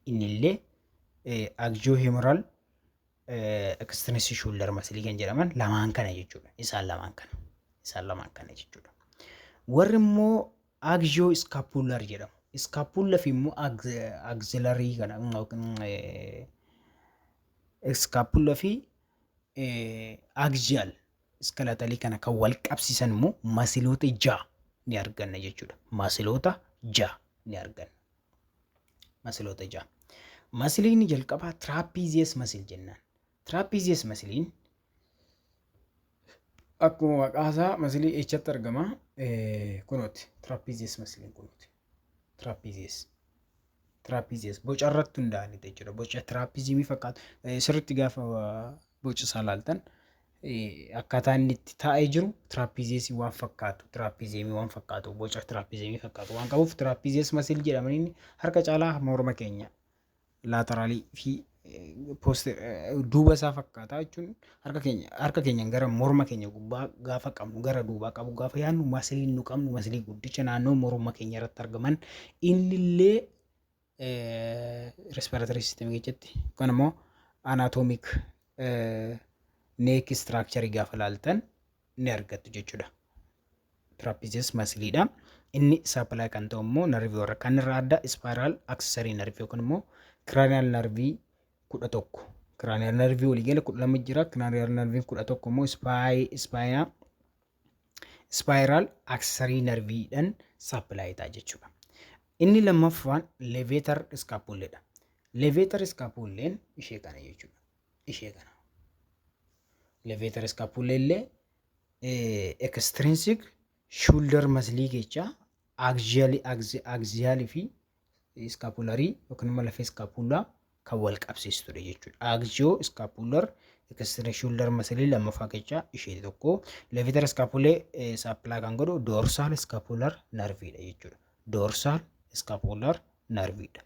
Innillee axiohumeral extrinsic shoulder muscle kan jedhaman lamaan kana jechuudha. Isaan lamaan kana. Isaan lamaan kana jechuudha. Warri immoo axioscapular jedhamu. Scapula fi immoo axillary kana, scapula fi axial skeletalii kana kan wal qabsiisan immoo muscleoota ja'a ni arganna jechuudha. Muscleoota ja'a ni arganna. Muscleoota ja'a. Muscleiin jalqabaa trapezius muscle jennaan. Trapezius muscleiin akkuma maqaasaa muscleii eechatti argama? Kunooti, trapezius muscleiin kunooti. Trapezius. Trapezius boca irratti hundaa'anidha jechuudha. Boca trapeziumii fakkaatu. Sirriitti gaafa boca isaa ilaaltan, akkaataa inni itti taa'ee jiru trapeziusii waan fakkaatu, trapeziumii waan fakkaatu, boca trapeziumii fakkaatu waan qabuuf trapezius muscle jedhamanii harka caalaa morma keenya lateralii fi post duuba isaa fakkaata jechuun harka keenya gara morma keenya gubbaa gaafa qabnu, gara duubaa qabu gaafa yaadnu, muscleiin nu qabnu muscleii guddicha naannoo morma keenya irratti argaman. Innillee respiratory system keessatti yookaan immoo anatomic neck structure gaafa laaltan ni argattu jechuudha. Trapezius muscleiidha. Inni supply kan ta'u immoo nerveii warra kan irraa adda spiral accessory nerveii yookaan immoo cranial nerveii 11. Cranial nerveii waliigala 12 jira. Cranial nerveiin 11 immoo spiral accessory nerveiidhaan supply ta'a jechuudha. Inni lammaffaan levator scapulaedha. Levator scapulaen ishee kana jechuudha. Ishee kana. Levator scapulae illee extrinsic shoulder muscleii keessaa axialii fi scapularii yookiin immoo lafee scapulaa kan wal qabsiistudha jechuudha. Axioscapular extrinsic shoulder muscleii lammaffaa keessaa ishee tokko. Levator scapulae supply kan godhu dorsal scapular nerveiidha jechuudha. Dorsal scapular nerveiidha.